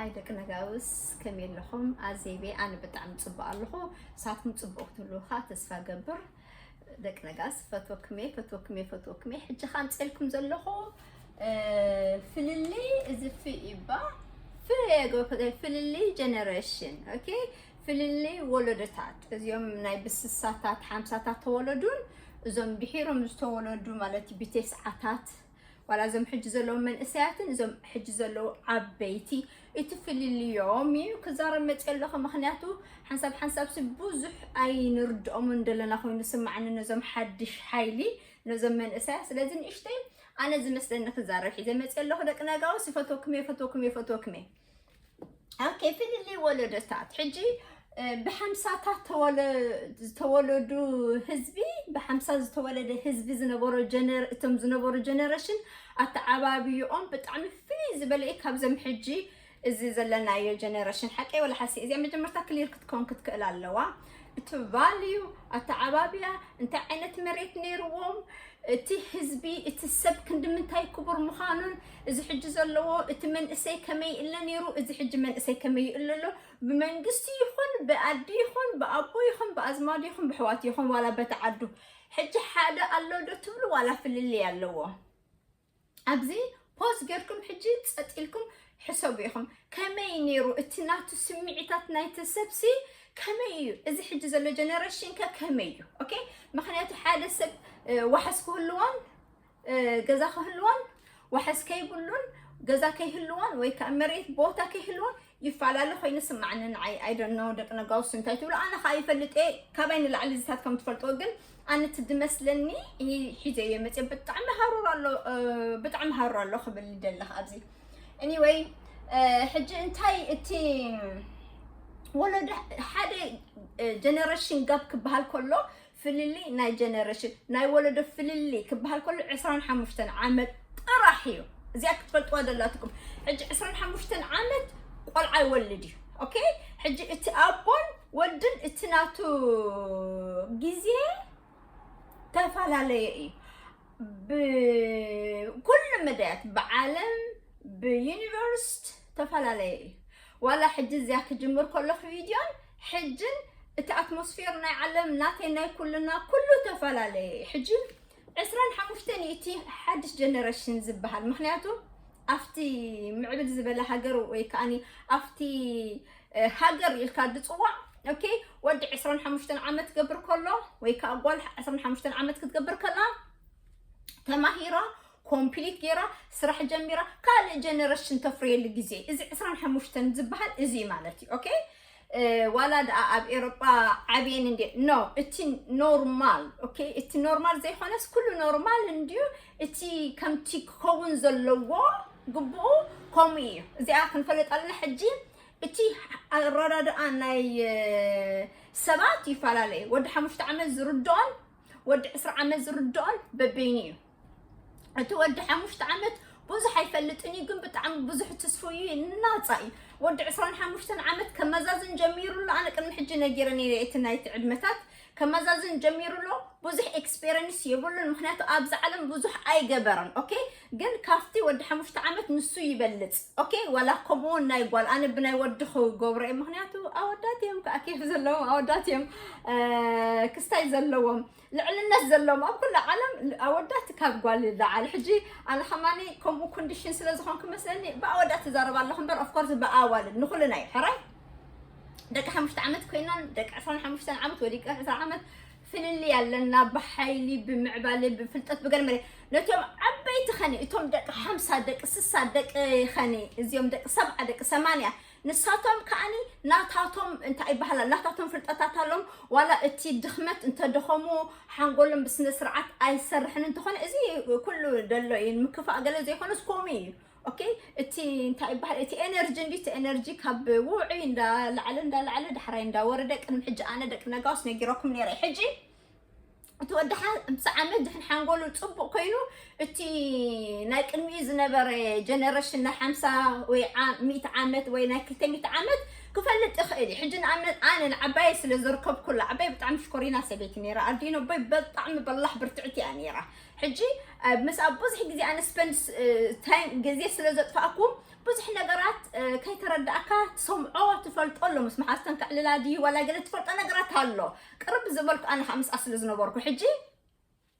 ኣይ ደቂ ነጋውስ፣ ከመይ ኣለኹም? ኣዜቤ፣ ኣነ ብጣዕሚ ጽቡቕ ኣለኹ። ንሳትኩም ጽቡቕ ክትህልዉ ኸኣ ተስፋ ገብር። ደቂ ነጋስ፣ ፈትወክሜ፣ ፈትወክሜ፣ ፈትወክሜ። ሕጂ ኸኣ ኣምጽኤልኩም ዘለኹ፣ እ፣ ፍልልይ፣ እዚ ፍ ይባ፣ ፍ የገ-፣ ፍልልይ ጀነሬሽን፣ ኦኬ? ፍልልይ ወለዶታት፣ እዚኦም ናይ ብስሳታት፣ ሓምሳታት ተወለዱን፣ እዞም ድሒሮም ዝተወለዱ፣ ማለት ብቴስዓታት፣ ዋላ እዞም ሕጂ ዘለዉ መንእሰያትን እዞም ሕጂ ዘለዉ ዓበይቲ፣ እቲ ፍልልዮም እዩ ክዛረብ መፅእ ኣለኹ። ምኽንያቱ ሓንሳብ ሓንሳብ ሲ ብዙሕ ኣይንርድኦምን ዘለና ኮይኑ ስማዕኒ ነዞም ሓድሽ ሓይሊ፣ ነዞም መንእሰያት። ስለዚ ንእሽተይ ኣነ ዝመስለኒ ክዛረብ ሒዘ መፅእ ኣለኹ። ደቂ ነጋውስ፣ ይፈትወኩም እየ፣ ይፈትወኩም እየ፣ ይፈትወኩም እየ። ኦኬ፣ ፍልልይ ወለዶታት። ሕጂ፣ እ፣ ብሓምሳታት ተወለ-፣ ዝተወለዱ ህዝቢ፣ ብሓምሳ ዝተወለደ ህዝቢ ዝነበሮ ጀነር-፣ እቶም ዝነበሩ ጀነሬሽን ኣተዓባብይኦም ብጣዕሚ ፍልይ ዝበለ እዩ ካብዞም ሕጂ እዚ ዘለናዮ ጀነሬሽን። ሓቀይ ወላ ሓሲ? እዚኣ መጀመርታ ክሊር ክትከውን ክትክእል ኣለዋ። እቲ ቫልዩ፣ ኣተዓባብያ፣ እንታይ ዓይነት መሬት ነይርዎም፣ እቲ ህዝቢ፣ እቲ ሰብ ክንዲ ምንታይ ክቡር ምዃኑን፣ እዚ ሕጂ ዘለዎ፣ እቲ መንእሰይ ከመይ እለ ነይሩ፣ እዚ ሕጂ መንእሰይ ከመይ ይእለ ኣሎ፣ ብመንግስቲ ይኹን፣ ብኣዲ ይኹን፣ ብኣቦ ይኹን፣ ብኣዝማዱ ይኹን፣ ብሕዋት ይኹን፣ ዋላ በቲ ዓዱ። ሕጂ ሓደ ኣሎ ዶ ትብሉ፣ ዋላ ፍልልይ ኣለዎ? ኣብዚ ፖዝ ጌርኩም ሕጂ ጸጥ ኢልኩም ሕሰቡ ኢኹም። ከመይ ነይሩ እቲ ናቱ ስምዒታት ናይቲ ሰብሲ ከመይ እዩ? እዚ ሕጂ ዘሎ ጀነሬሽን ከ ከመይ እዩ? ኦኬ፣ ምኽንያቱ ሓደ ሰብ፣ እ፣ ዋሕስ ክህልዎን፣ እ፣ ገዛ ክህልዎን፣ ዋሕስ ከይብሉን፣ ገዛ ከይህልዎን ወይ ከዓ መሬት ቦታ ከይህልዎን ይፈላለ ኮይኑ ስማዕኒ ንዓይ። I don't know ደቂ ነጋውስ እንታይ ትብሉ? ኣነ ከዓ ይፈልጥ እየ፣ ካባይ ንላዕሊ እዚታት ከም ትፈልጥዎ። ግን ኣነ እቲ ዝመስለኒ ሂ-፣ ሒዘ እየ መፅየ። ብጣዕሚ ሃሩር ኣሎ፣ እ፣ ብጣዕሚ ሃሩር ኣሎ ክብል ይደለኽ ኣብዚ። Anyway፣ እ፣ ሕጂ እንታይ እቲ ወለዶ ሓደ፣ እ፣ ጀነሬሽን ጋፕ ክበሃል ከሎ ፍልልይ ናይ ጀነሬሽን ናይ ወለዶ ፍልልይ ክበሃል ከሎ ዕስራን ሓሙሽተን ዓመት ጥራሕ እዩ። እዚኣ ክትፈልጥዋ ደላትኩም። ሕጂ ዕስራን ሓሙሽተን ዓመት ቆልዓ ይወልድ እዩ። ኦኬ፣ ሕጂ እቲ ኣቦን ወድን እቲ ናቱ ግዜ ተፈላለየ እዩ። ብኩሉ መዳያት፣ ብዓለም፣ ብዩኒቨርስት ተፈላለየ እዩ። ዋላ ሕጂ እዚኣ ክጅምር ከለኹ ቪድዮን ሕጅን እቲ ኣትሞስፌር ናይ ዓለም ናተይ ናይ ኩልና ኩሉ ተፈላለየ እዩ። ሕጂ ዕስራን ሓሙሽተን እቲ ሓድሽ ጀነሬሽን ዝበሃል። ምኽንያቱ ኣብቲ ምዕብል ዝበለ ሃገር ወይ ከዓኒ ኣብቲ፣ እ፣ ሃገር ኢልካ ዝፅዋዕ፣ ኦኬ፣ ወዲ ዕስራን ሓሙሽተን ዓመት ክገብር ከሎ ወይ ከዓ ጓል ዕስራን ሓሙሽተን ዓመት ክትገብር ከላ ተማሂራ፣ ኮምፕሊት ገይራ፣ ስራሕ ጀሚራ፣ ካልእ ጀነሬሽን ተፍርየሉ ግዜ። እዚ ዕስራን ሓሙሽተን ዝበሃል እዚ ማለት እዩ። ኦኬ፣ እ፣ ዋላ ደኣ ኣብ ኤሮጳ ዓብየን እንዴ፣ ኖ፣ እቲ ኖርማል፣ ኦኬ፣ እቲ ኖርማል ዘይኮነስ ኩሉ ኖርማል እንድዩ። እቲ ከምቲ ክኸውን ዘለዎ ግቡኡ ከምኡ እዩ። እዚኣ ክንፈልጥ ኣለና። ሕጂ እቲ ኣረዳድኣ ናይ፣ እ፣ ሰባት ይፈላለየ። ወዲ ሓሙሽተ ዓመት ዝርድኦን ወዲ ዕስራ ዓመት ዝርድኦን በበይኑ እዩ። እቲ ወዲ ሓሙሽተ ዓመት ብዙሕ ኣይፈልጥን እዩ፣ ግን ብጣዕሚ ብዙሕ ትስፉ እዩ፣ ናጻ እዩ። ወዲ ዕስራን ሓሙሽተን ዓመት ከመዛዝን ጀሚሩ ኣሎ። ኣነ ቅድሚ ሕጂ ነጊረ ነይረ፣ እቲ ናይቲ ዕድመታት ከመዛዝን ጀሚሩ ኣሎ። ብዙሕ ኤክስፔሪንስ የብሉን፣ ምኽንያቱ ኣብዚ ዓለም ብዙሕ ኣይገበረን። ኦኬ፣ ግን ካብቲ ወዲ ሓሙሽተ ዓመት ንሱ ይበልጽ። ኦኬ፣ ዋላ ከምኡ እውን ናይ ጓል፣ ኣነ ብናይ ወዲ ክገብሮ እየ፣ ምኽንያቱ ኣወዳት እዮም ከዓ ኬፍ ዘለዎም፣ ኣወዳት እዮም፣ እ፣ ክስታይ ዘለዎም፣ ልዕልነት ዘለዎም ኣብ ኩሉ ዓለም ኣወዳት ካብ ጓል ይለዓል። ሕጂ ኣነ ከማኒ ከምኡ ኮንዲሽን ስለ ዝኾንኩ መስለኒ ብኣወዳት ትዛረብ ኣለኹ እምበር፣ ኦፍ ኮርስ ብኣዋልድ ንኹልና እዩ ሕራይ። ደቂ ሓሙሽተ ዓመት ኮይናን ደቂ ዕስራን ሓሙሽተን ዓመት ወይ ደቂ ዕስራ ዓመት ፍልልይ ኣለና። ብሓይሊ፣ ብምዕባለ፣ ብፍልጠት፣ ብገለ መለ ነቶም ዓበይቲ ኸኒ፣ እቶም ደቂ ሓምሳ፣ ደቂ ስሳ፣ ደቂ ኸኒ፣ እዚኦም ደቂ ሰብዓ፣ ደቂ ሰማንያ፣ ንሳቶም ከዓኒ ናታቶም እንታይ ይበሃላ፣ ናታቶም ፍልጠታት ኣሎም። ዋላ እቲ ድኽመት እንተደኸሙ ሓንጎሎም ብስነ ስርዓት ኣይሰርሕን እንተኾነ፣ እዚ ኩሉ ደሎ እዩ፣ ንምክፋእ ገለ ዘይኮነስ ከምኡ እዩ። ኦኬ፣ እቲ እንታይ ይበሃል፣ እቲ ኤነርጂ እንዲ፣ እቲ ኤነርጂ ካብ ውዑይ እንዳላዕለ እንዳላዕለ ዳሕራይ እንዳወረደ፣ ቅድሚ ሕጂ ኣነ ደቂ ነጋውስ ነጊረኩም ነይረ። ሕጂ እቲ ወዲ ሓምሳ ዓመት ድሕን ሓንጎሉ ጽቡቕ ኮይኑ፣ እቲ ናይ ቅድሚኡ ዝነበረ ጀነሬሽን ናይ ሓምሳ ወይ ዓ-፣ ሚእቲ ዓመት ወይ ናይ ክልተ ሚእቲ ዓመት ክፈልጥ ይኽእል እዩ። ሕጂ ንኣብነት ኣነ ንዓባየ ስለ ዘርከብኩላ፣ ዓባየ ብጣዕሚ ሽኮሪና ሰበይቲ ነይራ። ኣዲኖ ኣቦይ ብጣዕሚ በላሕ ብርትዕቲ እያ ነይራ። ሕጂ፣ እ፣ ምስኣ ብዙሕ ግዜ ኣነ ስፐንድ ስ-፣ እ፣ ታይም፣ ግዜ ስለ ዘጥፋእኩ ብዙሕ ነገራት፣ እ፣ ከይተረዳእካ ትሰምዖ ትፈልጦ ኣሎ ምስ መሓዝተን ክዕልላ ድዩ ዋላ ገለ ትፈልጦ ነገራት ኣሎ። ቅርብ ዝበልኩ ኣነ ካብ ምስኣ ስለ ዝነበርኩ ሕጂ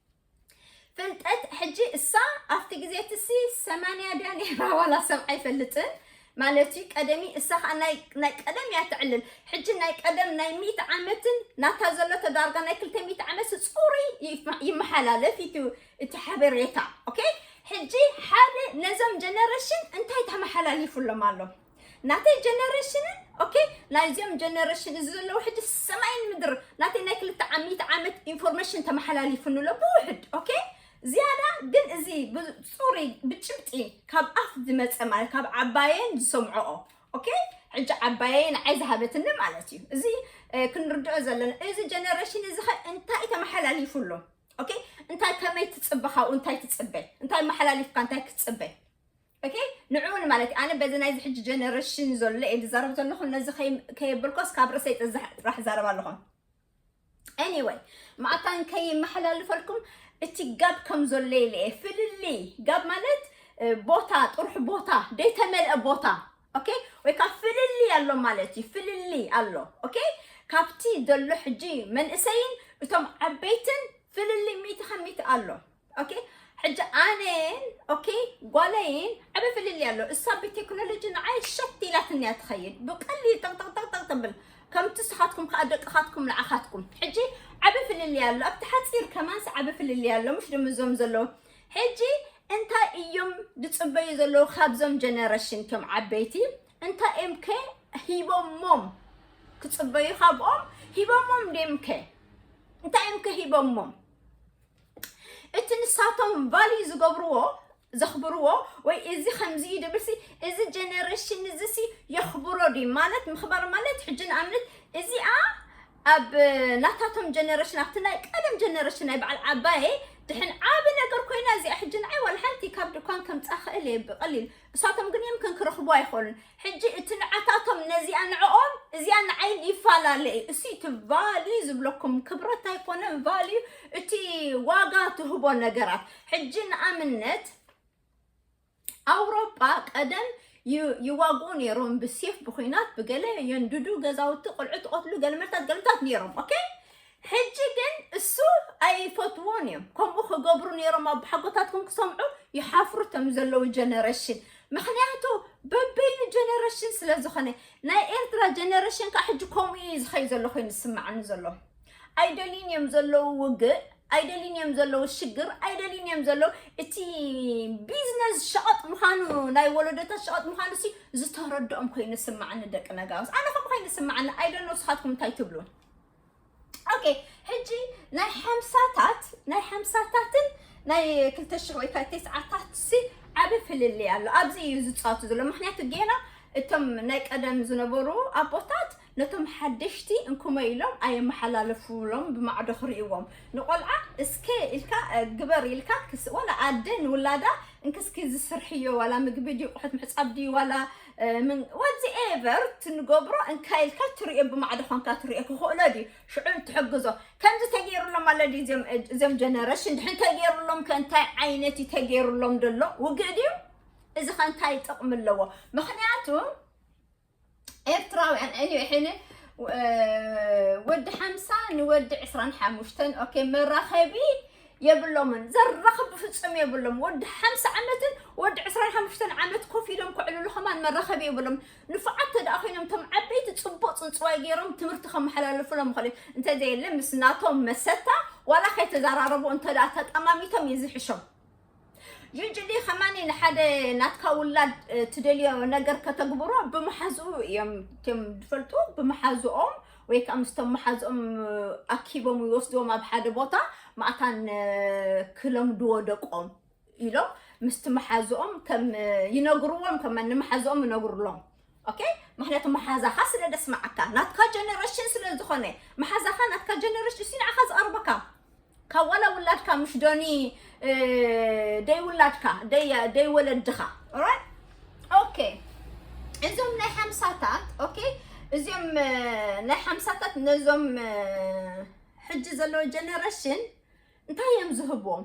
ፍልጠት ሕጂ እሳ ኣብቲ ግዜ ትሲ ሰማንያ ድያ ነይራ ዋላ ሰብ ኣይፈልጥን ማለት እዩ። ቀደሚ እሳ ከዓ ናይ ናይ ቀደም እያ ትዕልል። ሕጂ ናይ ቀደም ናይ ሚእቲ ዓመትን ናታ ዘሎ ተዳርጋ ናይ ክልተ ሚእቲ ዓመት ጽሩይ ይመሓላለፍ እዩ እቲ ሓበሬታ። ኦኬ ሕጂ ሓደ ነዞም ጀነሬሽን እንታይ ተመሓላሊፉሎም ኣሎ? ናተይ ጀነሬሽንን ኦኬ ናይዚኦም ጀነሬሽን እዚ ዘለዉ ሕጂ ሰማይን ምድር ናተይ ናይ ክልተ ሚእቲ ዓመት ኢንፎርሜሽን ተመሓላሊፉኒ ኣሎ ብውሕድ። ኦኬ ዝያዳ ግን እዚ ብፁሪ ብጭብጢ ካብ ኣፍ ዝመፀ ማለት ካብ ዓባየን ዝሰምዖኦ። ኦኬ ሕጂ ዓባየይ ንዓይ ዝሃበትኒ ማለት እዩ። እዚ ክንርድኦ ዘለና እዚ ጀነሬሽን እዚ ከ እንታይ ተመሓላሊፉ ኣሎ? ኦኬ እንታይ ከመይ ትፅበ ካብኡ እንታይ ትፅበ እንታይ መሓላሊፍካ እንታይ ክትፅበ? ኦኬ ንዕኡን ማለት ኣነ በዚ ናይዚ ሕጂ ጀነሬሽን ዘሎ እየ ዝዛረብ ዘለኹ። ነዚ ከየብልኮስ ካብ ርእሰይ ጥራሕ ዛረብ ኣለኹ። Anyway ማእታን ከይመሓላልፈልኩም እቲ ጋብ ከም ዘሎ ኢለ እየ። ፍልልይ ጋብ ማለት ቦታ ጥሩሕ ቦታ ደይተመልአ ቦታ ኦኬ ወይ ካብ ፍልልይ ኣሎ ማለት እዩ። ፍልልይ ኣሎ ኦኬ ካብቲ ዘሎ ሕጂ መንእሰይን እቶም ዓበይትን ፍልልይ ሚእቲ ካብ ሚእቲ ኣሎ። ኦኬ ሕጂ ኣነን ኦኬ ጓለይን ዓበ ፍልልይ ኣሎ። እሳ ብቴክኖሎጂ ንዓይ ሸት ኢላትንያ ትኸይድ ብቀሊል ጠቅጠቅጠቅጠቅ ትብል ከምቲ ስኻትኩም ከዓ ደቅኻትኩም ንዓኻትኩም ሕጂ ዓበ ፍልልይ ኣሎ። ኣብቲ ሓፂር ከማንስ ዓበ ፍልልይ ኣሎ። ምሽ ድምዞም ዘለዉ ሕጂ እንታይ እዮም ዝፅበዩ ዘለዉ ካብዞም ጀነሬሽን ቶም ዓበይቲ እንታይ እዮም ከ ሂቦሞም ክፅበዩ ካብኦም ሂቦሞም ድዮም ከ እንታይ እዮም ከ ሂቦሞም እቲ ንሳቶም ቫልዩ ዝገብርዎ ዘኽብርዎ ወይ እዚ ከምዚ እዩ ድብልሲ እዚ ጀነሬሽን እዚሲ የኽብሮ ድዩ ማለት ምኽባር ማለት ሕጂ ንኣብነት እዚኣ ኣብ ናታቶም ጀነሬሽን ኣብቲ ናይ ቀደም ጀነሬሽን ናይ በዓል ዓባየ ድሕን ዓቢ ነገር ኮይና እዚኣ ሕጂ ንዓይ ዋላ ሓንቲ ካብ ድኳን ከምፃ ክእል እየ ብቀሊል እሳቶም ግን እዮም ክንክረኽቡ ኣይኽእሉን ሕጂ እቲ ንዓታቶም ነዚኣ ንዕኦም እዚኣ ንዓይን ይፈላለ እዩ እሱ እቲ ቫልዩ ዝብለኩም ክብረት ኣይኮነን ቫልዩ እቲ ዋጋ ትህቦ ነገራት ሕጂ ንኣብነት ኣውሮጳ ቀደም ይዋግኡ ነይሮም ብሴፍ ብኩናት ብገለ የንድዱ ገዛውቲ ቆልዑ ትቐትሉ ገልመታት ገልምታት ነይሮም ኦኬ ሕጂ ግን እሱ ኣይፈትዎን እዮም ከምኡ ክገብሩ ነይሮም ኣብ ሓጎታትኩም ክሰምዑ ይሓፍሩ እቶም ዘለዉ ጀነሬሽን ምክንያቱ በበይኑ ጀነሬሽን ስለ ዝኾነ ናይ ኤርትራ ጀነሬሽን ከዓ ሕጂ ከምኡ እዩ ዝኸይ ዘሎ ኮይኑ ዝስምዓኒ ዘሎ ኣይደልዩን እዮም ዘለዉ ውግእ ኣይደልዩን እዮም ዘለዉ ሽግር ኣይደልዩን እዮም ዘለዉ እቲ ቢዝነስ ሸቐጥ ምዃኑ ናይ ወለዶታት ሸቐጥ ምዃኑ ሲ ዝተረድኦም ኮይኑ ዝስምዓኒ ደቂ ነጋውስ ኣነ ከም ኮይኑ ዝስምዓኒ ኣይደል ንስኻትኩም እንታይ ትብሉ ኦኬ ሕጂ ናይ ሓምሳታት ናይ ሓምሳታትን ናይ ክልተ ሽሕ ወይ ከዓ ተስዓታት ሲ ዓቢ ፍልልይ ኣሎ ኣብዚ እዩ ዝፃወቱ ዘሎ ምክንያቱ ጌና እቶም ናይ ቀደም ዝነበሩ ኣቦታት ነቶም ሓደሽቲ እንኩመ ኢሎም ኣየመሓላለፉሎም ብማዕዶ ክርእይዎም ንቆልዓ እስከ ኢልካ ግበር ኢልካ ወላ ኣደ ንውላዳ እንክስኪ ዝስርሕዮ ዋላ ምግቢ ድዩ ቁሑት ምሕፃብ ድዩ ዋላ ወዚ ኤቨር ትንገብሮ እንካ ኢልካ ትሪኦ ብማዕዶ ኮንካ ትሪኦ ክኽእሎ ድዩ ሽዑ ትሕግዞ ከምዚ ተገይሩሎም ኣሎ ድዩ እዚም ጀነሬሽን ድሕን ተገይሩሎም ከእንታይ ዓይነት እዩ ተገይሩሎም ደሎ ውግእ ድዩ እዚ ከእንታይ ጥቕሚ ኣለዎ ምክንያቱ ኤርትራውያን ዕንዮ ሕነ ወዲ ሓምሳ ንወዲ ዕስራን ሓሙሽተን ኦኬ መራኸቢ የብሎምን ዘራኽብ ብፍጹም የብሎም ወዲ ሓምሳ ዓመትን ወዲ ዕስራን ሓሙሽተን ዓመት ኮፍ ኢሎም ክዕልሉ ከማን መራኸቢ የብሎም ንፉዓት ተደኣ ኮይኖም ቶም ዓበይቲ ጽቡቅ ጽንጽዋይ ገይሮም ትምህርቲ ከመሓላልፉሎም ይኽእል እንተዘየለ ምስ ናቶም መሰታ ዋላ ከይተዘራረቡ እንተ ተጠማሚቶም እዩ ዝሕሾም Usually ከማኒ ንሓደ ናትካ ውላድ ትደልዮ ነገር ከተግብሮ ብመሓዝኡ እዮም እቶም ዝፈልጡ ብመሓዝኦም ወይ ከዓ ምስቶም መሓዝኦም ኣኪቦም ይወስድዎም ኣብ ሓደ ቦታ ማእታን ክለምድዎ ደቆም ኢሎም ምስቲ መሓዝኦም ከም ይነግርዎም ከም ንመሓዝኦም ይነግርሎም ኦኬ ምክንያቱ መሓዛኻ ስለ ደስማዓካ ናትካ ጀነሬሽን ስለ ዝኾነ መሓዛኻ ናትካ ጀነሬሽን ሲ ንዓኻ ዝቐርበካ ካብ ዋላ ውላድካ ምሽ ዶኒ ደይ ውላድካ ደይ ወለድኻ ኦራይት ኦኬ እዞም ናይ ሓምሳታት ኦኬ እዚኦም ናይ ሓምሳታት ነዞም ሕጂ ዘለዎ ጀነሬሽን እንታይ እዮም ዝህብዎም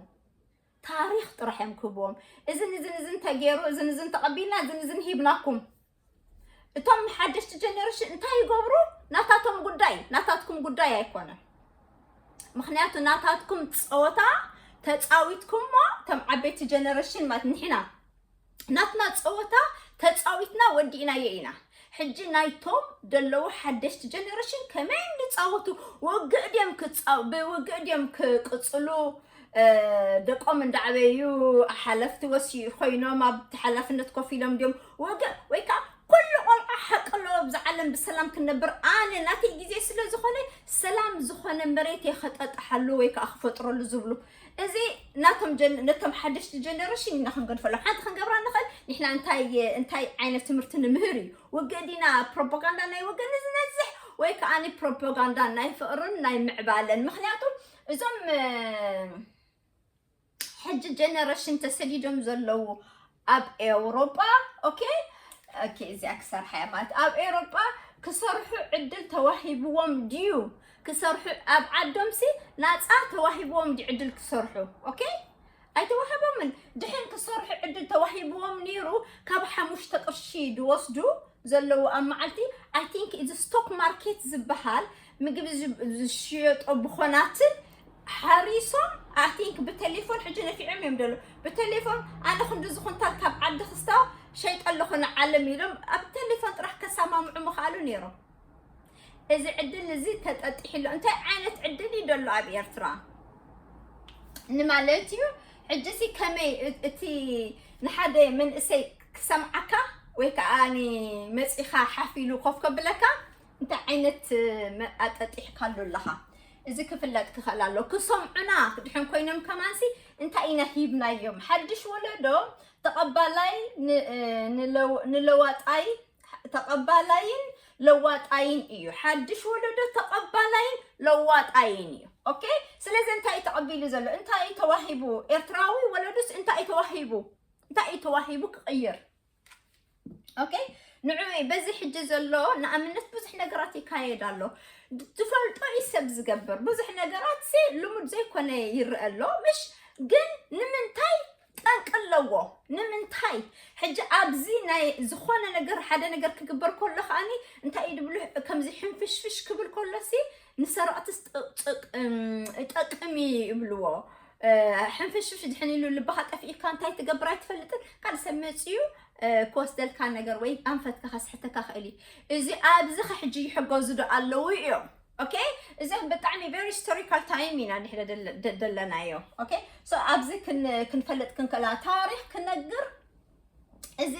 ታሪኽ ጥራሕ እዮም ክህብዎም እዝን እዝን እዝን ተገይሩ እዝን እዝን ተቐቢልና እዝን እዝን ሂብናኩም እቶም ሓደሽቲ ጀነሬሽን እንታይ ይገብሩ? ናታቶም ጉዳይ፣ ናታትኩም ጉዳይ ኣይኮነን። ምኽንያቱ ናታትኩም ፀወታ ተፃዊትኩሞ፣ እቶም ዓበይቲ ጀነሬሽን ማለት ንሕና ናትና ፀወታ ተፃዊትና ወዲእናዮ ኢና። ሕጂ ናይቶም ደለዉ ሓደሽቲ ጀነሬሽን ከመይ እንፃወቱ፣ ወግእ ድዮም ክፃው ብውግእ ድዮም ክቅፅሉ፣ ደቆም እንዳዓበዩ ሓለፍቲ ወሲ ኮይኖም ኣብቲ ሓላፍነት ኮፍ ኢሎም ድዮም ወግእ ወይ ከዓ ኩሉ ቆልዓ ሓቂ ኣለዎ ኣብዛ ዓለም ብሰላም ክንነብር። ኣነ ናተይ ግዜ ስለ ዝኾነ ሰላም ዝኾነ መሬት የኸጠጥሓሉ ወይ ከዓ ክፈጥረሉ ዝብሉ እዚ ናቶም ነቶም ሓደሽቲ ጀነሬሽን ኢና ክንገድፈሎም። ሓንቲ ክንገብራ ንኽእል ንሕና እንታይ እንታይ ዓይነት ትምህርቲ ንምህር እዩ። ውግእ ዲና ፕሮፓጋንዳ ናይ ወገን ዝነዝሕ ወይ ከዓ ፕሮፓጋንዳ ናይ ፍቕርን ናይ ምዕባለን? ምኽንያቱ እዞም ሕጂ ጀነሬሽን ተሰዲዶም ዘለዉ ኣብ ኤውሮጳ ኦኬ ኦኬ እዚኣ ክሰርሓ እያ ማለት ኣብ ኤውሮጳ ክሰርሑ ዕድል ተዋሂብዎም ድዩ? ክሰርሑ ኣብ ዓዶምሲ ናፃ ተዋሂብዎም ድዩ ዕድል ክሰርሑ? ኦኬ ኣይተዋሃቦምን። ድሕን ክሰርሑ ዕድል ተዋሂብዎም ነይሩ ካብ ሓሙሽተ ቅርሺ ድወስዱ ዘለዉ ኣብ መዓልቲ I think እዚ ስቶክ ማርኬት ዝበሃል ምግቢ ዝሽየጦ ብኾናትን ሓሪሶም I think ብቴሌፎን ሕጂ ነፊዖም እዮም ደሎ ብቴሌፎን ኣነ ክንዲ ዝኹንታል ካብ ዓዲ ክስታ ሸይጠ ኣለኹ ንዓለም ኢሎም ኣብ ቴሌፎን ጥራሕ ከሰማምዑ ምኽኣሉ ነይሮም። እዚ ዕድል እዚ ተጠጢሕሎ እንታይ ዓይነት ዕድል እዩ ደሎ ኣብ ኤርትራ ንማለት እዩ። ሕጂ ሲ ከመይ እቲ ንሓደ መንእሰይ ክሰምዓካ ወይ ከዓ መፂኻ ሓፍ ኢሉ ኮፍ ከብለካ እንታይ ዓይነት ኣጠጢሕካሉ ኣለኻ? እዚ ክፍለጥ ክኽእል ኣሎ። ክሰምዑና ድሕን ኮይኖም ከማንሲ እንታይ ኢና ሂብናዮም? ሓድሽ ወለዶ ተቐባላይ ንለዋጣይ ተቐባላይን ለዋጣይን እዩ። ሓድሽ ወለዶ ተቐባላይን ለዋጣይን እዩ። ኦኬ ስለዚ እንታይ ተቐቢሉ ዘሎ እንታይ ተዋሂቡ ኤርትራዊ ወለዱስ እንታይ ተዋሂቡ እንታይ ተዋሂቡ ክቕይር ኦኬ ንዑ በዚ ሕጂ ዘሎ ንኣብነት ብዙሕ ነገራት ይካየድ ኣሎ። ትፈልጦ እዩ ሰብ ዝገብር ብዙሕ ነገራት ሲ ልሙድ ዘይኮነ ይረአ ኣሎ ምሽ ግን ንምንታይ ጠንቂ ኣለዎ ንምንታይ ሕጂ ኣብዚ ናይ ዝኾነ ነገር ሓደ ነገር ክግበር ከሎ ከዓኒ እንታይ እዩ ድብሉ ከምዚ ሕንፍሽፍሽ ክብል ከሎ ሲ ንሰረቕትስ ይጠቅም እዩ ይብልዎ ሕንፍሽፍሽ ድሕን ኢሉ ልብኻ ጠፊእካ እንታይ ትገብር ኣይትፈልጥን ካልእ ሰብ መፅዩ ክወስደልካ ነገር ወይ ኣንፈትካ ከስሕተካ ክእል እዩ እዚ ኣብዚ ከሕጂ ይሕገዙ ዶ ኣለዉ እዮም ኦኬ እዚኦም ብጣዕሚ very historical time ኢና ንሕና ደለናዮ ኦኬ so ኣብዚ ክንፈልጥ ክንክእላ ታሪክ ክነግር እዚ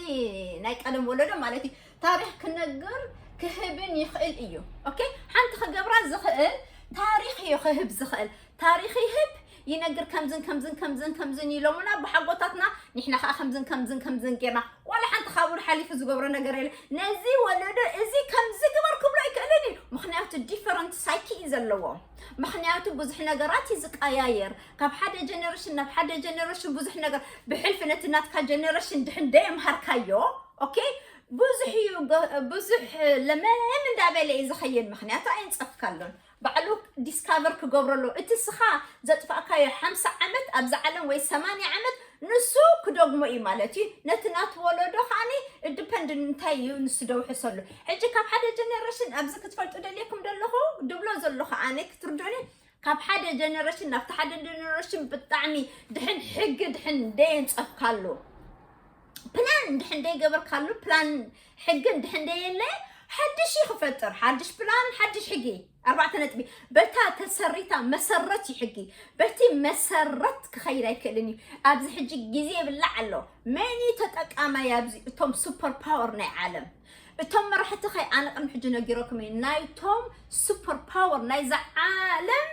ናይ ቀደም ወለዶ ማለት እዩ ታሪክ ክነግር ክህብን ይኽእል እዩ ኦኬ ሓንቲ ክገብራ ዝኽእል ታሪክ እዩ ክህብ ዝኽእል ታሪክ ይህብ ይነግር ከምዝን ከምዝን ከምዝን ከምዝን ኢሎምና ብሓጎታትና ንሕና ከዓ ከምዝን ከምዝን ከምዝን ጌርና ዋላ ሓንቲ ካብኡ ሓሊፉ ዝገብሮ ነገር የለ ነዚ ወለዶ እዚ ከምዚ ግበር ክብሎ ኣይክእልን እዩ ምክንያቱ different psyche እዩ ዘለዎ ምክንያቱ ብዙሕ ነገራት እዩ ዝቀያየር ካብ ሓደ generation ናብ ሓደ generation ብዙሕ ነገር ብሕልፊ ነቲ ናትካ generation ድሕን ደየምሃርካዮ okay ብዙሕ እዩ ብዙሕ ለመም እንዳበለ እዩ ዝኸይድ ምክንያቱ ኣይንፀፍካሉን ባዕሉ discover ክገብረሉ እቲ ስኻ ዘጥፋእካዮ ሓምሳ ዓመት ኣብዛ ዓለም ወይ ሰማንያ ዓመት ንሱ ክደግሞ እዩ ማለት እዩ ነቲ ናቱ ወለዶ ከዓኒ depend እንታይ እዩ ንሱ ደውሕሰሉ ሕጂ ካብ ሓደ generation ኣብዚ ክትፈልጡ ደልየኩም ደለኹ ድብሎ ዘለኹ ኣነ ክትርዱኒ ካብ ሓደ generation ናብቲ ሓደ generation ብጣዕሚ ድሕን ሕጊ ድሕን ደየንፀፍካሉ plan ድሕን ደይገበርካሉ plan ሕግን ድሕን ደየለ ሓድሽ እዩ ክፈጥር ሓድሽ plan ሓድሽ ሕጊ ኣርባዕተ ነጥቢ በታ ተሰሪታ መሰረት እዩ ሕጊ በቲ መሰረት ክኸይድ ኣይክእልን እዩ ኣብዚ ሕጂ ግዜ ይብላዕ ኣሎ መን እዩ ተጠቃማይ ኣብዚ እቶም super power ናይ ዓለም እቶም መራሕቲ ከይ ኣነ ቅድሚ ሕጂ ነጊረኩም እዩ ናይቶም super power ናይዛ ዓለም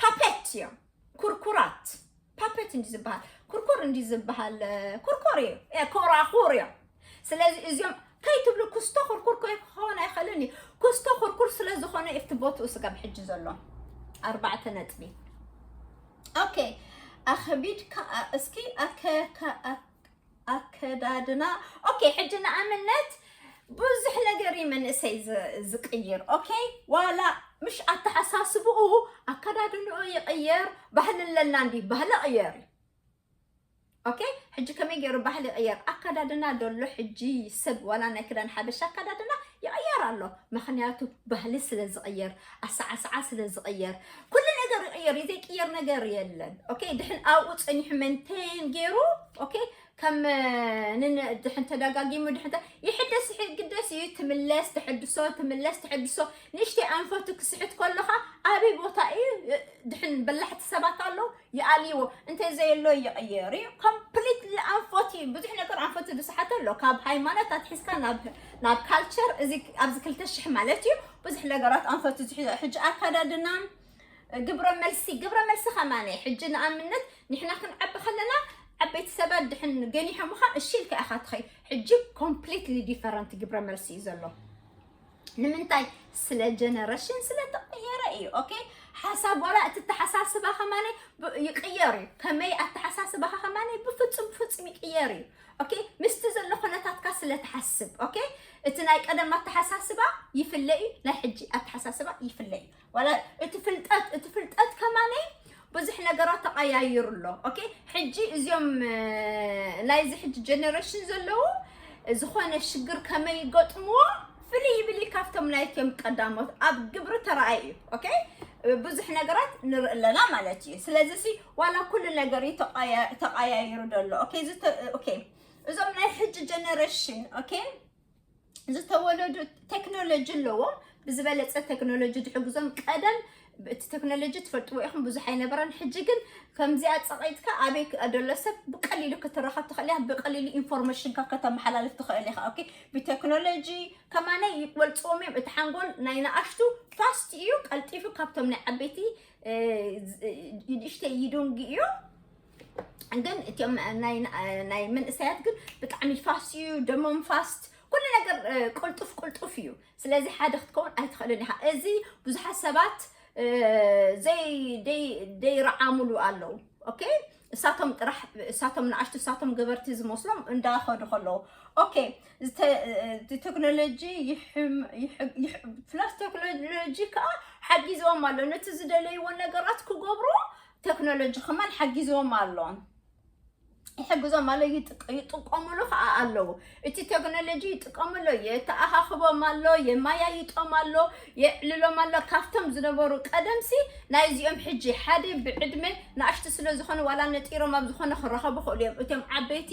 puppet እዮም ኩርኩራት puppet እንዲ ዝበሃል ኩርኩር እንዲ ዝበሃል ኩርኮር እዩ ኮራኹር እዮም ስለዚ እዚኦም ከይትብሉ ኩስቶ ኩርኩር ክኾን ኣይኽእልን እዩ ኩስቶ ኩርኩር ስለ ዝኾነ እቲ ቦትኡ ስጋብ ሕጂ ዘሎ ኣርባዕተ ነጥቢ ኦኬ ኣኽቢድካ እስኪ ኣከዳድና ኦኬ ሕጂ ንኣብነት ብዙሕ ነገር እዩ መንእሰይ ዝቅይር ኦኬ ዋላ ምሽ ኣተሓሳስብኡ ኣከዳድንኡ ይቅየር ባህሊ ኣለና እንዲ ባህሊ ቅየር እዩ ኦኬ፣ ሕጂ ከመይ ገይሩ ባህሊ ይቕየር? ኣከዳድና ደሎ ሕጂ ሰብ ዋላ ናይ ክዳን ሓበሻ ኣከዳድና ይቕየር ኣሎ። ምኽንያቱ ባህሊ ስለ ዝቕየር፣ ኣሰዓስዓ ስለ ዝቕየር፣ ኩሉ ነገር ይቕየር እዩ። ዘይቅየር ነገር የለን። ኦኬ፣ ድሕን ኣብኡ ጸኒሑ መንቴን ገይሩ፣ ኦኬ፣ ከም ንን ድሕን ተደጋጊሙ ድሕን ተ- ይሕደስ ይግደስ እዩ። ትምለስ ተሐድሶ፣ ትምለስ ተሐድሶ። ንእሽተይ ኣንፈቱ ክስሕት ከለኻ ኣበይ ቦታ እዩ? ድሕን በላሕቲ ሰባት ኣለዉ ይኣልይዎ። እንተ ዘየሎ ይቕየር እዩ። ኮምፕሊትሊ ኣንፈቱ ብዙሕ ነገር ኣንፈቱ ዝስሓተ ኣሎ። ካብ ሃይማኖት ኣትሒዝካ ናብ ናብ ካልቸር እዚ ኣብዚ ክልተ ሽሕ ማለት እዩ። ብዙሕ ነገራት ኣንፈቱ ዝሕ- ሕጂ ኣካዳድና ግብረ መልሲ ግብረ መልሲ ከማነ ሕጂ ንኣብነት ንሕና ክንዓቢ ከለና ዓበይቲ ሰባት ድሕን ገኒሖምኻ እሺ ኢልካ ኢኻ ትኸይ። ሕጂ ኮምፕሊትሊ ዲፈረንት ግብረ መልሲ እዩ ዘሎ። ንምንታይ? ስለ ጀነሬሽን ስለ ተቐየረ እዩ። ኦኬ፣ ሓሳብ ዋላ እቲ ተሓሳስባ ከማነ ብ- ይቕየር እዩ። ከመይ ኣተሓሳስባኻ ከማነ ብፍጹም ብፍጹም ይቕየር እዩ። ኦኬ፣ ምስቲ ዘሎ ኩነታትካ ስለ ትሓስብ። ኦኬ፣ እቲ ናይ ቀደም ኣተሓሳስባ ይፍለ እዩ፣ ናይ ሕጂ ኣተሓሳስባ ይፍለ እዩ። ዋላ እቲ ፍልጠት እቲ ፍልጠት ከማነ ብዙሕ ነገራት ተቐያይሩ ኣሎ። ኦኬ፣ ሕጂ እዚኦም እ፣ ናይዚ ሕጂ ጀነሬሽን ዘለዉ ዝኾነ ሽግር ከመይ ይገጥምዎ ፍልይ ይብል እዩ ካብቶም ናይቶም ቀዳሞት ኣብ ግብሪ ተረኣዩ እዩ። ኦኬ፣ ብዙሕ ነገራት ንርኢ ኣለና ማለት እዩ። ስለዚ ሲ ዋላ ኩሉ ነገር እዩ ተቐያ- ተቐያይሩ ዘሎ። ኦኬ፣ እዚ ተ- ኦኬ፣ እዞም ናይ ሕጂ ጀነሬሽን ኦኬ ዝተወለዱ ቴክኖሎጂ ኣለዎም፣ ብዝበለፀ ቴክኖሎጂ ዝሕግዞም። ቀደም እቲ ቴክኖሎጂ ትፈልጥዎ ኢኹም ብዙሕ ኣይነበረን። ሕጂ ግን ከምዚኣ ፀቒጥካ ኣበይ ክ- ደሎ ሰብ ብቀሊሉ ክትረኸብ ትኽእል ኢኻ፣ ብቀሊሉ ኢንፎርሜሽንካ ከተመሓላልፍ ትኽእል ኢኻ። ኦኬ፣ ብቴክኖሎጂ ከማነ ይበልፅዎም እዮም። እቲ ሓንጎል ናይ ንኣሽቱ ፋስት እዩ፣ ቀልጢፉ ካብቶም ናይ ዓበይቲ እ፣ ዝ- ንእሽተይ ይደንጉ እዩ። ግን እቲኦም ናይ ናይ መንእሰያት ግን ብጣዕሚ ፋስት እዩ፣ ደሞም ፋስት፣ ኩሉ ነገር እ፣ ቅልጡፍ ቅልጡፍ እዩ። ስለዚ ሓደ ክትከውን ኣይትኽእልን ኢኻ። እዚ ብዙሓት ሰባት እ፣ ዘይ ደይ ደይረዓምሉ ኣለዉ። ኦኬ፣ እሳቶም ጥራሕ እሳቶም ንኣሽቱ እሳቶም ገበርቲ ዝመስሎም እንዳኸዱ ከለዉ ኦኬ፣ ዝተ- እቲ ቴክኖሎጂ ይሕም- ይሕ- ይሕ- ፕላስ ቴክኖሎጂ ከዓ ሓጊዝዎም ኣሎ። ነቲ ዝደለይዎ ነገራት ክገብሩ ቴክኖሎጂ ከማን ሓጊዝዎም ኣሎ። ይሕግዞም ኣሎ፣ ይጥቅ- ይጥቀሙሉ ከዓ ኣለዉ። እቲ ቴክኖሎጂ ይጥቀሙሉ፣ የተኣኻኽቦም ኣሎ፣ የማያይጦም ኣሎ፣ የዕልሎም ኣሎ። ካብቶም ዝነበሩ ቀደምሲ ናይዚኦም ሕጂ ሓደ ብዕድመ ንኣሽቱ ስለ ዝኾኑ ዋላ ነጢሮም ኣብ ዝኾነ ክራኸቡ ክእሉ እዮም። እቶም ዓበይቲ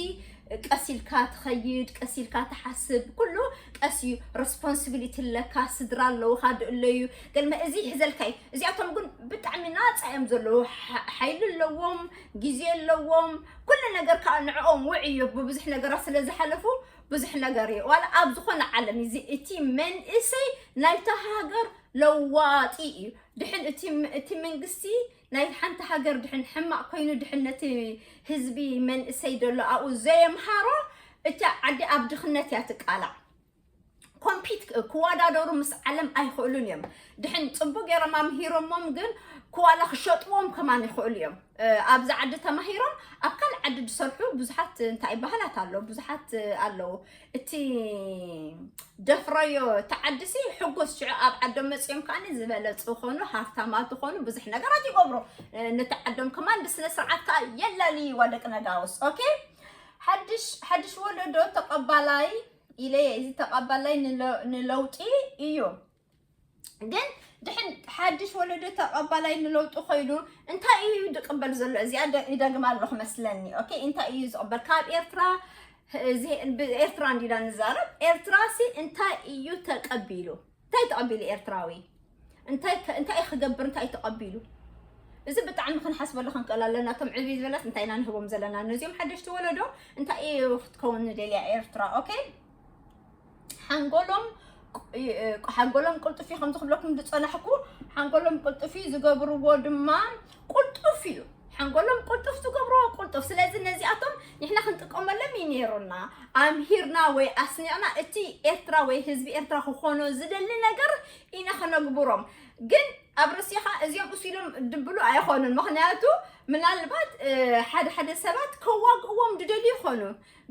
ቀስ ኢልካ ትኸይድ፣ ቀስ ኢልካ ትሓስብ፣ ኩሉ ቀስ እዩ። ሬስፖንሲቢሊቲ ኣለካ፣ ስድራ ኣለውኻ፣ ዶ ኣለዩ፣ ገልመ እዚ ይሕዘልካ እዩ። እዚኣቶም ግን ብጣዕሚ ናፃ እዮም ዘለዉ። ሓ- ሓይሊ ኣለዎም፣ ግዜ ኣለዎም፣ ኩሉ ነገር ከዓ ንዕኦም ውዕ እዩ። ብብዙሕ ነገራት ስለ ዝሓለፉ ብዙሕ ነገር እዩ። ዋላ ኣብ ዝኾነ ዓለም እዚ እቲ መንእሰይ ናይታ ሃገር ለዋጢ እዩ። ድሕን እቲ እቲ መንግስቲ ናይ ሓንቲ ሃገር ድሕን ሕማቕ ኮይኑ ድሕን ነቲ ህዝቢ መንእሰይ ደሎ ኣብኡ ዘየምሃሮ እታ ዓዲ ኣብ ድኽነት እያ ትቃላዕ። ኮምፒት ክወዳደሩ ምስ ዓለም ኣይኽእሉን እዮም። ድሕን ፅቡቅ ገይሮም ኣምሂሮሞም ግን ክዋላ ክሸጥዎም ከማን ይኽእሉ እዮም። ኣብዚ ዓዲ ተማሂሮም ኣብ ካልእ ዓዲ ዝሰርሑ ብዙሓት እንታይ ባህላት ኣለዉ፣ ብዙሓት ኣለዉ። እቲ ደፍረዮ እቲ ዓዲ ሲ ሕጎስ ሽዑ ኣብ ዓዶም መፅኦም ከዓኒ ዝበለፁ ኾኑ ሃፍታማት ኾኑ ብዙሕ ነገራት ይገብሩ። ነቲ ዓዶም ከማን ብስነ ስርዓት ከዓ የላልይዋ ደቂ ነጋውስ። ኦኬ፣ ሓድሽ ሓድሽ ወለዶ ተቐባላይ ኢለ እዚ ተቐባላይ ንለውጢ እዩ። ግን ድሕን ሓድሽ ወለዶ ተቐባላይ ንለውጢ ኮይኑ እንታይ እዩ ዝቕበል ዘሎ? እዚኣ ይደግማ ኣለኹ መስለኒ። ኦኬ፣ እንታይ እዩ ዝቕበል ካብ ኤርትራ? ኤርትራ እንዲና ንዛረብ። ኤርትራ ሲ እንታይ እዩ ተቐቢሉ? እንታይ ተቐቢሉ ኤርትራዊ? እንታይ እንታይ ክገብር እንታይ ተቐቢሉ? እዚ ብጣዕሚ ክንሓስበሉ ክንክእል ኣለና። እቶም ዕብይ ዝበለት እንታይ ኢና ንህቦም ዘለና ነዚኦም ሓደሽቲ ወለዶ? እንታይ እዩ ክትከውን ንደልያ ኤርትራ? ኦኬ፣ ሓንጎሎም ሓንጎሎም ቅልጡፍ እዩ ከምዚ ክብለኩም ዝፀናሕኩ። ሓንጎሎም ቅልጡፍ እዩ ዝገብርዎ ድማ ቅልጡፍ እዩ። ሓንጎሎም ቅልጡፍ ዝገብርዎ ቅልጡፍ። ስለዚ ነዚኣቶም ንሕና ክንጥቀመሎም እዩ ነይሩና። ኣምሂርና ወይ ኣስኒቕና እቲ ኤርትራ ወይ ህዝቢ ኤርትራ ክኾኖ ዝደሊ ነገር ኢና ከነግብሮም። ግን ኣብ ርእሲኻ እዚኦም እሱ ኢሎም ድብሉ ኣይኾኑን። ምኽንያቱ ምናልባት ሓደ ሓደ ሰባት ከዋግእዎም ዝደልዩ ይኾኑ፣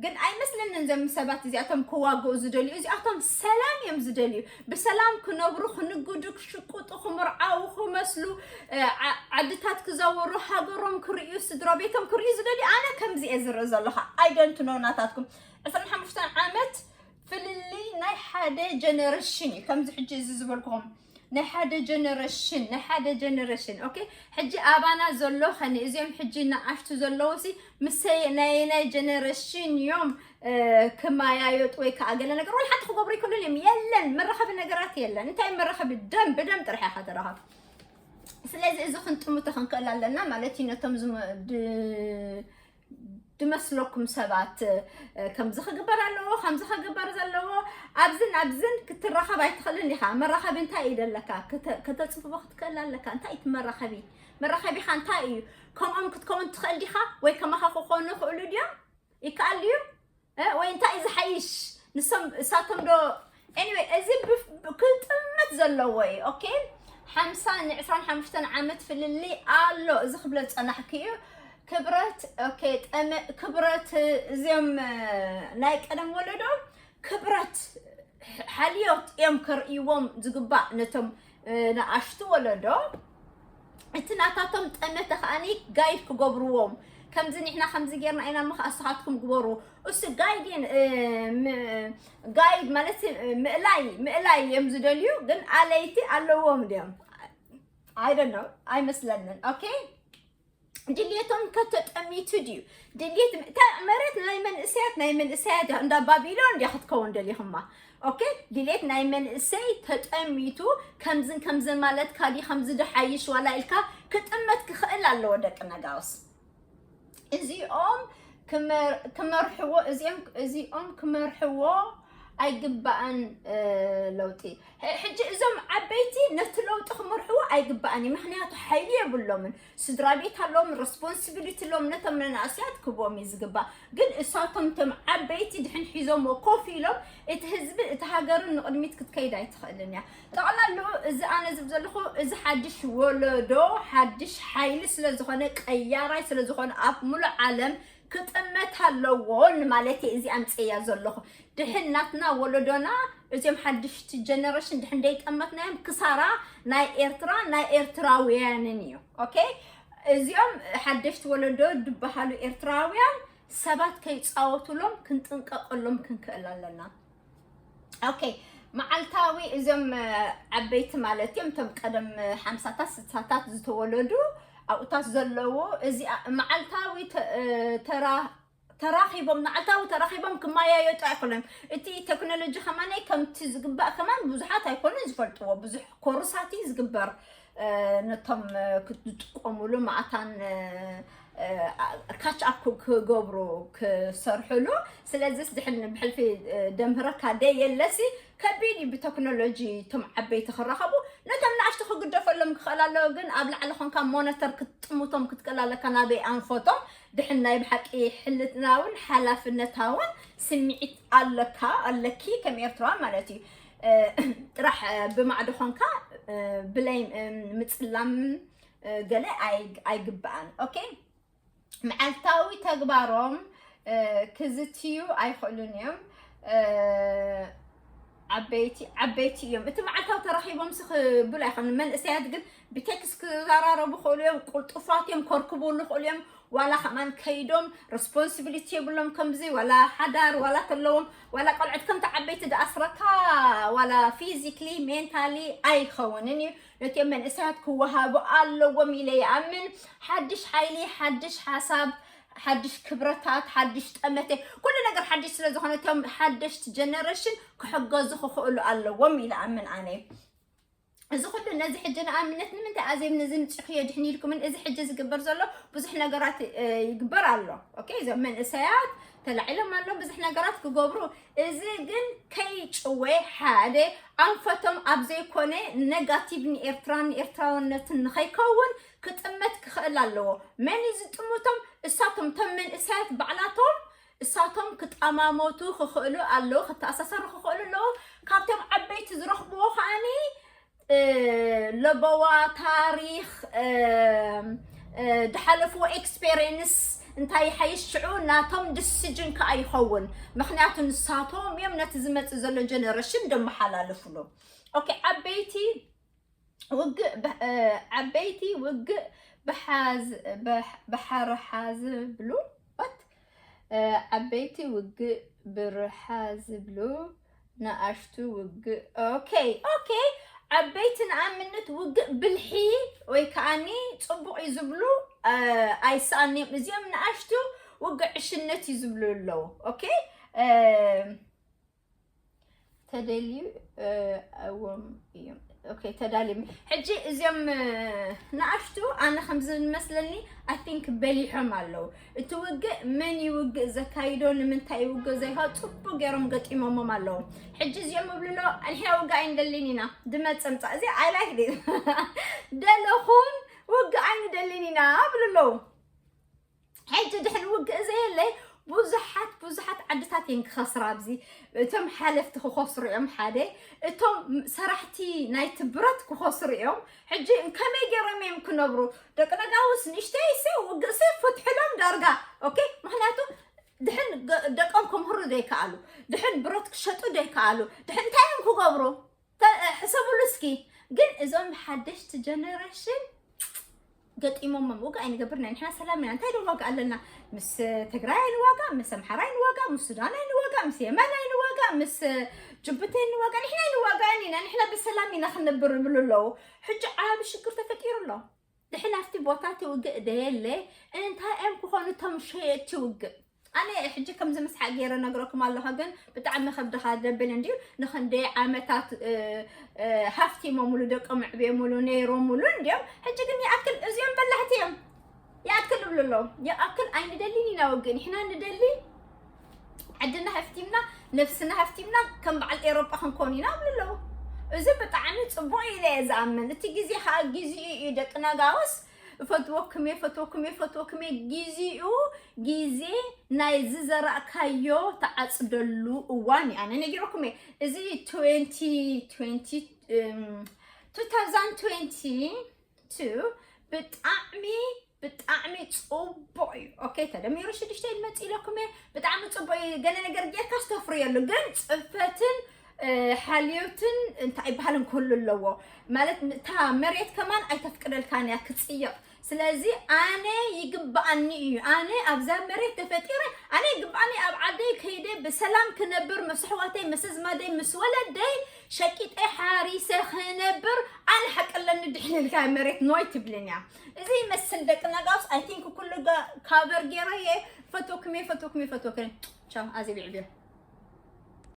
ግን ኣይመስለንን እዞም ሰባት እዚኣቶም ከዋግኡ ዝደልዩ። እዚኣቶም ሰላም እዮም ዝደልዩ። ብሰላም ክነብሩ፣ ክንግዱ፣ ክሽቁጡ፣ ክምርዓው፣ ክመስሉ፣ ዓድታት ክዘውሩ፣ ሃገሮም ክርእዩ፣ ስድራ ቤቶም ክርእዩ ዝደልዩ። ኣነ ከምዚ እየ ዝርኢ ዘለኹ። I don't know ናታትኩም። ዕስራን ሓሙሽተን ዓመት ፍልልይ ናይ ሓደ ጀነሬሽን እዩ። ከምዚ ሕጂ እዚ ዝበልኩኹም ናይ ሓደ ጀነሬሽን፣ ናይ ሓደ ጀነሬሽን። ኦኬ፣ ሕጂ ኣባና ዘሎ ኸኒ እዚኦም ሕጂ ንኣሽቱ ዘለዉ ሲ ምስ ናይ ናይ ጀነሬሽን እዮም ክማያየጡ ወይ ከዓ ገለ ነገር ወይ ሓንቲ ክገብሩ ይክእሉን እዮም። የለን፣ መራኸቢ ነገራት የለን። እንታይ መራኸቢ? ደም ብደም ጥራሕ ኢኻ ተራኸብ። ስለዚ እዚ ክንጥምቶ ክንክእል ኣለና ማለት እዩ። ነቶም ድመስለኩም ሰባት ከምዚ ክግበር ኣለዎ፣ ከምዚ ክግበር ዘለዎ፣ ኣብዝን ኣብዝን ክትራኸብ ኣይትኽእልን ኢኻ። መራኸቢ እንታይ እዩ ደለካ? ከተፅብቦ ክትክእል ኣለካ። እንታይ እቲ መራኸቢ? መራኸቢኻ እንታይ እዩ? ከምኦም ክትከውን ትኽእል ዲኻ? ወይ ከማኻ ክኾኑ ይኽእሉ ድዮም? ይከኣል ድዩ? ወይ እንታይ እዩ ዝሓይሽ? ንሶም እሳቶም ዶ? Anyway፣ እዚ ክጥመት ዘለዎ እዩ። ኦኬ፣ ሓምሳ ን ዕስራን ሓሙሽተን ዓመት ፍልልይ ኣሎ። እዚ ክብለ ዝፀናሕክ እዩ። ክብረት፣ ኦኬ፣ ጠመ ክብረት፣ እዚኦም ናይ ቀደም ወለዶ ክብረት ሓልዮት እዮም ከርእይዎም ዝግባእ ነቶም ንኣሽቱ ወለዶ። እቲ ናታቶም ጠመተ ከኣኒ ጋይድ ክገብርዎም፣ ከምዚ ንሕና ከምዚ ጌርና ኢና ምኽ ኣስኻትኩም ግበሩ። እሱ ጋይድን ጋይድ ማለት ምእላይ ምእላይ እዮም ዝደልዩ፣ ግን ኣለይቲ ኣለዎም ድዮም? I don't know፣ ኣይመስለንን። ኦኬ፣ ድልየቶም ከተጠሚቱ ድዩ? ድልየት መሬት ናይ መንእሰያት ናይ መንእሰያት እንዳ ባቢሎን እንዲያ ክትከውን ደሊኹማ። ኦኬ፣ ድሌት ናይ መንእሰይ ተጠሚቱ ከምዝን ከምዝን ማለት ካዲ ከምዚ ድሓይሽ ዋላ ኢልካ ክጥመት ክኽእል ኣለዎ። ደቂ ነጋውስ እዚኦም ክመርሕዎ እዚኦም እዚኦም ክመርሕዎ ኣይግባእን። ለውጢ ሕጂ እዞም ዓበይቲ ነቲ ለውጢ ክመርሕዎ ኣይግባእን እዩ። ምክንያቱ ሓይሊ የብሎምን። ስድራ ቤት ኣለዎም፣ ሬስፖንሲቢሊቲ ኣለዎም። ነቶም መናእሰያት ክቦም እዩ ዝግባእ። ግን እሳቶም እቶም ዓበይቲ ድሕን ሒዞምዎ ኮፍ ኢሎም እቲ ህዝብን እቲ ሃገርን ንቕድሚት ክትከይድ ኣይትኽእልን እያ። ጠቕላሉ እዚ ኣነ ዝብ ዘለኹ እዚ ሓድሽ ወለዶ ሓድሽ ሓይሊ ስለ ዝኾነ ቀያራይ ስለ ዝኾነ ኣብ ሙሉእ ዓለም ክጥመት ኣለዎ ንማለት እየ እዚ ኣምፅእያ ዘለኹ። ድሕን ናትና ወለዶና እዚኦም ሓድሽቲ ጀነሬሽን ድሕን ደይጠመትናዮም ክሳራ ናይ ኤርትራ ናይ ኤርትራውያንን እዩ። ኦኬ፣ እዚኦም ሓደሽቲ ወለዶ ዝበሃሉ ኤርትራውያን ሰባት ከይፃወቱሎም ክንጥንቀቀሎም ክንክእል ኣለና። ኦኬ፣ መዓልታዊ እዚኦም ዓበይቲ ማለት እዮም እቶም ቀደም ሓምሳታት ስሳታት ዝተወለዱ ኣብኡታት ዘለዉ እዚ መዓልታዊ ተራ ተራኺቦም መዓልታዊ ተራኺቦም ክመያየጡ ኣይክእሉን። እቲ ቴክኖሎጂ ከማን ከምቲ ዝግባእ ከማን ብዙሓት ኣይኮኑን ዝፈልጥዎ። ብዙሕ ኮርሳት እዩ ዝግበር ነቶም ዝጥቀሙሉ ማእታን ካች ኣፕ ክገብሩ ክሰርሕሉ። ስለዚስ ድሕን ብሕልፊ ደምህረካ ደይ የለሲ ከቢድ እዩ ብቴክኖሎጂ እቶም ዓበይቲ ክራኸቡ። ነቶም ንኣሽቱ ክግደፈሎም ክኽእል ኣለዎ፣ ግን ኣብ ላዕሊ ኾንካ ሞነተር ክትጥምቶም ክትክእል ኣለካ ናበይ ኣንፈቶም። ድሕን ናይ ብሓቂ ሕልናውን ሓላፍነታውን ስምዒት ኣለካ ኣለኪ ከም ኤርትራዊ ማለት እዩ። ጥራሕ ብማዕዶ ኾንካ ብለይ ምፅላም ገለ ኣይግባኣን። ኦኬ፣ መዓልታዊ ተግባሮም ክዝትዩ ኣይኽእሉን እዮም። ዓበይቲ ዓበይቲ እዮም። እቲ መዓልታዊ ተራኺቦም ሲ ክብል ኣይኮኑን። መንእሰያት ግን ብቴክስ ክዘራረቡ ክእሉ እዮም። ቁልጡፋት እዮም፣ ከርክቡሉ ክእሉ እዮም። ዋላ ከማን ከይዶም ሬስፖንሲቢሊቲ የብሎም። ከምዚ ዋላ ሓዳር ዋላ ተለዎም ዋላ ቆልዑት ከምቲ ዓበይቲ ዝኣስረካ ዋላ ፊዚክሊ ሜንታሊ ኣይኸውንን እዩ። ነቲኦም መንእሰያት ክወሃቡ ኣለዎም ኢለ ይኣምን። ሓድሽ ሓይሊ፣ ሓድሽ ሓሳብ፣ ሓድሽ ክብረታት፣ ሓድሽ ጠመተ፣ ኩሉ ነገር ሓድሽ ስለ ዝኾነ እቶም ሓደሽቲ ጀነሬሽን ክሕገዙ ክኽእሉ ኣለዎም ኢለ ኣምን ኣነ። እዚ ኩሉ ነዚ ሕጂ ንኣብነት ንምንታይ ኣዜብ ነዚ ምፅእኽዮ ድሕን ኢልኩምን እዚ ሕጂ ዝግበር ዘሎ ብዙሕ ነገራት ይግበር ኣሎ። ኦኬ፣ እዞም መንእሰያት ተላዒሎም ኣሎ ብዙሕ ነገራት ክገብሩ። እዚ ግን ከይጭወ ሓደ ኣንፈቶም ኣብ ዘይኮነ ነጋቲቭ ንኤርትራን ንኤርትራውነትን ንኸይከውን ክጥመት ክኽእል ኣለዎ። መን እዩ ዝጥምቶም? እሳቶም እቶም መንእሰያት ባዕላቶም እሳቶም ክጠማመቱ ክኽእሉ ኣለዉ፣ ክተኣሳሰሩ ክኽእሉ ኣለዉ። ካብቶም ዓበይቲ ዝረኽብዎ ከዓኒ ለበዋ ታሪኽ፣ ዝሓለፍዎ ኤክስፔሪንስ እንታይ ይሓይሽ ሽዑ ናቶም ድስጅን ከኣ ይኸውን። ምኽንያቱ ንሳቶም እዮም ነቲ ዝመጽእ ዘሎ ጀነሬሽን ደመሓላልፍሉ። ኦኬ፣ ዓበይቲ ውግእ ዓበይቲ ውግእ ብሓርሓ ዝብሉ፣ ዓበይቲ ውግእ ብርሓ ዝብሉ፣ ንኣሽቱ ውግእ። ኦኬ፣ ኦኬ። ዓበይቲ ንኣምነት ውግእ ብልሒ ወይ ከኣኒ ጽቡቕ እዩ ዝብሉ ኣይሰኣንዮም። እዚኦም ንኣሽቱ ውግእ ዕሽነት እዩ ዝብሉ ኣለዉ። ኦኬ፣ ተደልዩ እዎም እዮም። ኦኬ፣ ተዳልዮም። ሕጂ እዚኦም ንኣሽቱ ኣነ ከም ዝመስለኒ ኣይ ቲንክ በሊሖም ኣለዉ። እቲ ውግእ መን ይውግእ ዘካይዶ ንምንታይ ይውግእ ዘይካ ጽቡቅ ገይሮም ገጢሞሞም ኣለዉ። ሕጂ እዚኦም እብልሎ ንሕና ውግእ ኣይንደልን ኢና ድመጸምጻ እዚ ኣይ ላይክ ዲ ደለኹን ውግእ ኣይንደልን ኢና እብሉ ኣለዉ። ሕጂ ድሕሪ ውግእ ዘየለ ብዙሓት ብዙሓት ዓድታት እየን ክኸስራ ኣብዚ። እቶም ሓለፍቲ ክኸስሩ እዮም ሓደ፣ እቶም ሰራሕቲ ናይቲ ብረት ክኸስሩ እዮም። ሕጂ ከመይ ገይሮም እዮም ክነብሩ? ደቂ ነጋውስ ንእሽተይ ሲ ውግእ ሲ ፍትሕሎም ዳርጋ። ኦኬ፣ ምክንያቱ ድሕን ደቆም ክምህሩ ዘይከኣሉ፣ ድሕን ብረት ክሸጡ ዘይከኣሉ፣ ድሕን እንታይ እዮም ክገብሩ? ሕሰብሉ እስኪ። ግን እዞም ሓደሽቲ ጀነሬሽን ገጢሞሞም ውግእ ኣይንገብርና። ንሕና ሰላም ኢና። እንታይ ዶ ዋጋ ኣለና? ምስ ትግራይ ኣይንዋጋ፣ ምስ ኣምሓራ ኣይንዋጋ፣ ምስ ሱዳን ኣይንዋጋ፣ ምስ የመን ኣይንዋጋ፣ ምስ ጅቡቲ ኣይንዋጋ። ንሕና ኣይንዋጋን ኢና። ንሕና ብሰላም ኢና ክንነብር ይብሉ ኣለዉ። ሕጂ ዓቢ ሽግር ተፈጢሩ ኣሎ። ድሕን ኣብቲ ቦታ እቲ ውግእ ደየለ እንታይ እዮም ክኾኑ እቶም ሸየጥቲ ውግእ? ኣነ ሕጂ ከምዚ ምስሓቅ ገይረ ነግረኩም ኣለኹ፣ ግን ብጣዕሚ ከብድኻ ደብል እንድዩ። ንኽንደይ ዓመታት ሃፍቲሞምሉ፣ ደቆም ኣዕብዮምሉ ነይሮምሉ እንድዮም። ሕጂ ግን ይኣክል፣ እዚኦም በላሕቲ እዮም። ይኣክል እብሉ ኣለዉ። ይኣክል፣ ኣይንደሊን ኢና ውግእ። ንሕና ንደሊ ዓድና ሃፍቲምና፣ ነብስና ሃፍቲምና ከም በዓል ኤሮጳ ክንኮን ኢና እብሉ ኣለዉ። እዚ ብጣዕሚ ጽቡቕ ኢለ እየ ዝኣምን። እቲ ግዜ ከኣ ግዜኡ እዩ ደቂ ነጋውስ። እፈትወኩም እየ፣ እፈትወኩም እየ፣ እፈትወኩም እየ። ግዜኡ ግዜ ናይ ዝዘራእካዮ ተዓጽደሉ እዋን እዩ። ኣነ ነጊረኩም እየ። እዚ twenty twenty two thousand twenty two ብጣዕሚ ብጣዕሚ ጽቡቕ እዩ። ኦኬ፣ ተደሚሩ ሽዱሽተ ይመጽእ ኢለኩም እየ። ብጣዕሚ ጽቡቕ እዩ። ገለ ነገር ጌርካ ዝተፍርየሉ ግን ጽፈትን ሓልዮትን እንታይ ይበሃልን ክህሉ ኣለዎ። ማለት እታ መሬት ከማን ኣይተፍቅደልካን እያ ክጽየቕ። ስለዚ ኣነ ይግብኣኒ እዩ፣ ኣነ ኣብዛ መሬት ተፈጢረ፣ ኣነ ይግብኣኒ ኣብ ዓደይ ከይደ ብሰላም ክነብር፣ ምስ ኣሕዋተይ፣ ምስ ኣዝማደይ፣ ምስ ወለደይ ሸቂጠ ሓሪሰ ክነብር ኣነ ሓቂ ኣለኒ ድሕን ኢልካ መሬት ኖይ ትብልን እያ። እዚ ይመስል ደቂ ነጋውስ። ኣይ ቲንክ ኩሉ ካቨር ገይረ እየ። ፈትወኩም እየ፣ ፈትወኩም እየ፣ ፈትወኩም እየ። ቻው፣ ኣዜ ብዕብዮ።